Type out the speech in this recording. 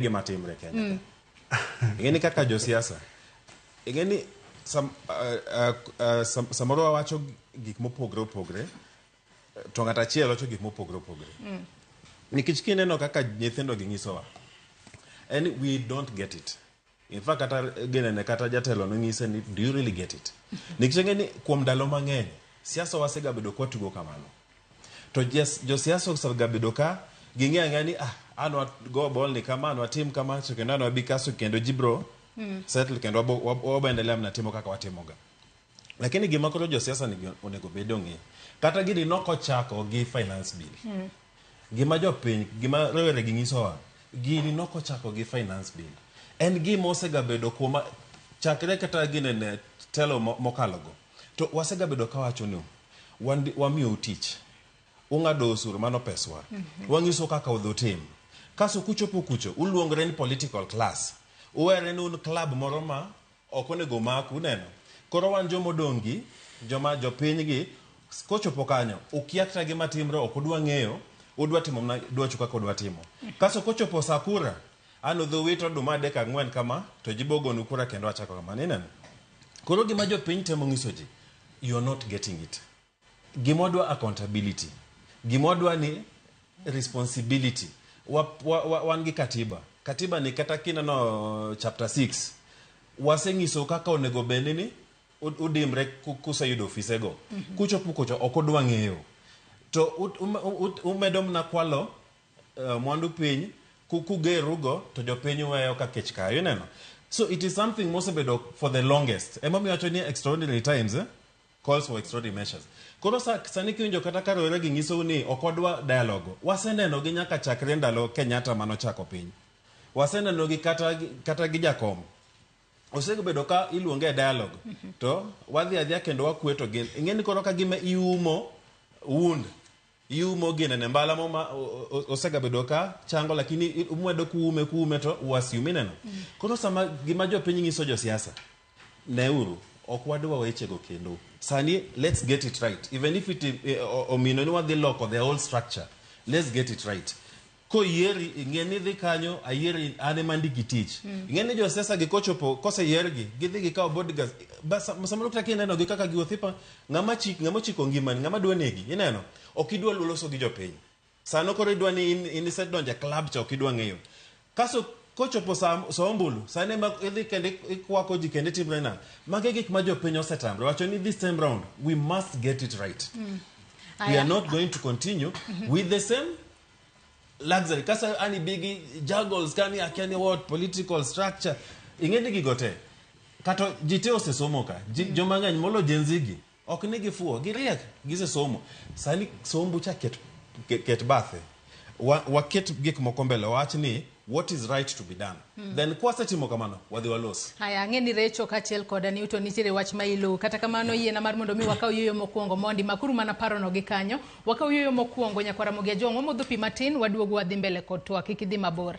Gima timre Kenya ka. Ing'e ni kaka josiasa, ing'e ni sam, samoro wawacho gik mopogre opogre to ng'ato achiel wacho gik mopogre opogre. Nikech kineno kaka nyithindo gi nyisowa, en ni we don't get it. In fact, kata ginene kata jatelo nonyise ni, "Do you really get it?" Nikech ing'e ni kuom ndalo mang'eny siasa wasegabedo kwatugo kamano. To josiasa osegabedo ka ging'eyo ang'eya ni an wago ball ni kama, an watim kama, to kendo an wabi kaso kendo ji bro settle kendo wabo endelea mna timo kaka watimoga. Lakini gima koro josiasa ni onego bed ong'e, kata gini nokochako gi finance bill. Gima jopiny, gima rowere gi nyisowa, gini nokochako gi finance bill. En gima osegabedo kuom chakre kata ginene telo mokalogo. To wasegabedo kawacho ni wamiyou tich. Ung'ado osuru, mano peswa. Wang'iso kaka udhi utim. Kaso kuchopo kucho, uluongore ni political class. Uwere ni un club moro ma ok onego maku, uneno. Koro wan jomodong' gi, joma jopiny gi, kochopo kanyo, ukia kata gima timre, ok udwa ng'eyo, udwa timo mana dwachu kaka udwa timo. Kaso kochopo sa kura, an udhi wito oduma adek ang'wen kama, to ji bogonu kura kendo achako kamano, ineno. Koro gima jopiny temo nyiso ji, you are not getting it. Gima wadwa accountability. Gima wadwa ni responsibility. Wan gi katiba. Katiba ni kata kineno chapter 6, waseng'iso kaka onego bed ni udimbre kuseyudo ofisego. Kuchopo kucho ok udwa ng'eyo. To umedo mana kwalo mwandu piny kugerugo to jopiny weyo ka kech kayo, ineno. So it is something mosebedo for the longest. Emomiyo wacho ni extraordinary times calls for extraordinary measures. Koro sani kiwinjo kata ka rowere gi nyisou ni ok wadwa dialogue, waseneno gi nyaka chakre ndalo Kenyatta manochako piny. Waseneno gi kata gi Jakom. Osebedo ka iluonge e dialogue to wadhi adhiya kendo wakweto gin. Ing'e ni koro ka gima iumo wound, iumo ginene mbala mo ma osegabedo ka chango, lakini umedo kuume kuume to uassume, ineno. Koro sama gima jopiny nyiso josiasa, neuru, ok wadwa wechego kendo. Sani let's get it right. Even if it omino ni wadhi loko the whole structure, let's get it right. Koyieri, ing'e ni idhi kanyo, ayieri an ema ndiki tich. Ing'e ni josiasa gi kochopo, koseyiergi, gidhi gikawo bodyguards. Samoro kata kineno gi kaka giwuotho, ipa ng'ama chik, ng'ama ochiko ngimani, ng'ama dwa negi, ineno. Ok idwa loso gi jopiny. Sano koro idwa ni in isedonjo e club cha, ok idwa ng'eyo. Kaso kochopo sa ombulu, sani ema idhi kendo ikwako ji kendo itimre na. Magi gik ma jopiny osetamre. Wacho ni this time round, we must get it right. We are not going to continue with the same luxury. Kasa ani bigi juggles kani akia ni what political structure. Ing'e ni gigo te. Kata ji te osesomo ka. Ji, joma ng'eny molo Gen Z gi. Ok ni gifuwo, giriek, gisesomo. Sani sombu cha ket bathe. Waket gik moko mbele, wach ni what is right to be done. Then kwasetimo kamano, wadhi walos. Haya, ang'e ni Recho kaachiel koda Newton nitiere wach ma ilo. Kata kamano yiena mar mondo mi wakaw yueyo mokwongo mondi makuru mana parono gi kanyo. Wakaw yueyo mokwongo nyakwara Ramogi Ajwang', wamodho pi matin, waduogo wadhi mbele kod twak, kik idhi mabor.